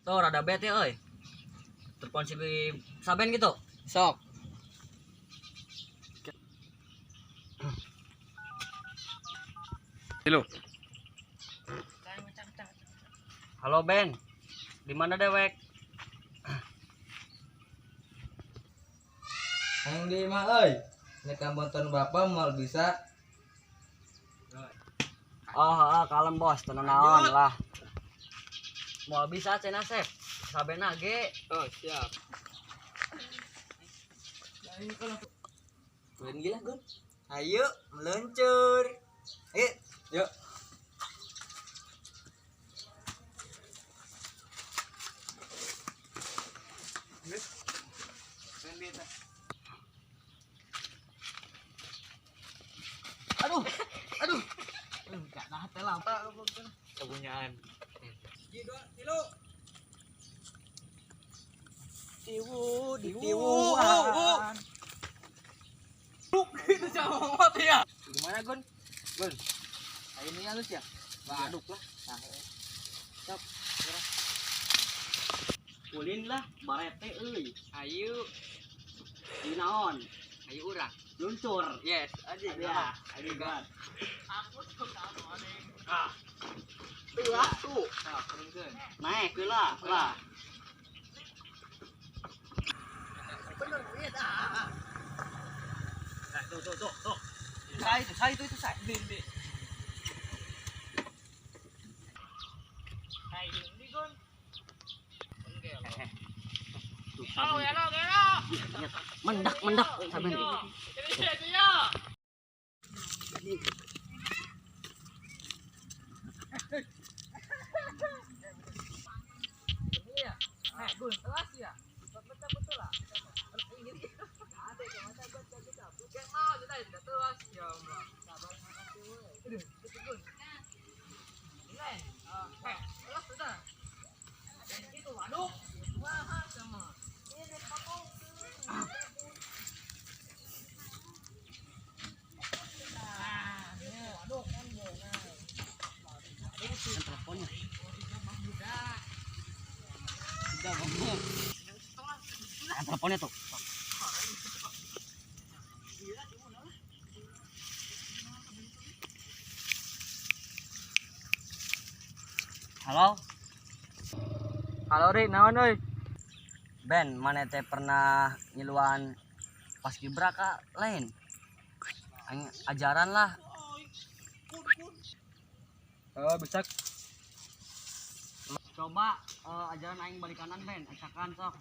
Tuh rada bete euy. Telepon si Saben gitu. Sok. Halo. Halo Ben. Di mana dewek? Yang di mah euy. Nek bonton bapak mal bisa. Oh, heeh, kalem bos, tenang naon lah. Mau bisa cenah sep. Sabena ge. Oh, siap. Gun gila, Gun. Ayo meluncur. Ayo, yuk. Aduh, aduh. Enggak nah teh lampa Kepunyaan. Tilu. Tiwu, ditiwuan. Itu sama ya. Gimana, Gun? Gun. Ayo ini halus ya? Aduk lah. Nah, Sok. Ulin lah, barete euy. Ayo, Di naon? ayo urang. Luncur. Yes, aja. Ya, ayo gan. Ah. Tuh, tuh. Nah, turunkeun. Naik lah, lah. Tuh tuh tuh tuh. Saya itu, saya. Di. Tuh, saben. Mendak, mendak, saben. Gun, kelas ya. Betul betul lah. Kan teleponnya. Kan teleponnya tuh. Halo, Halo Rik, naon euy? Ben, mana teh pernah ngiluan paskibraka lain? Aing ajaran lah. Oh, bisa. Coba ajaran aing balik kanan, Ben. Acakan sok.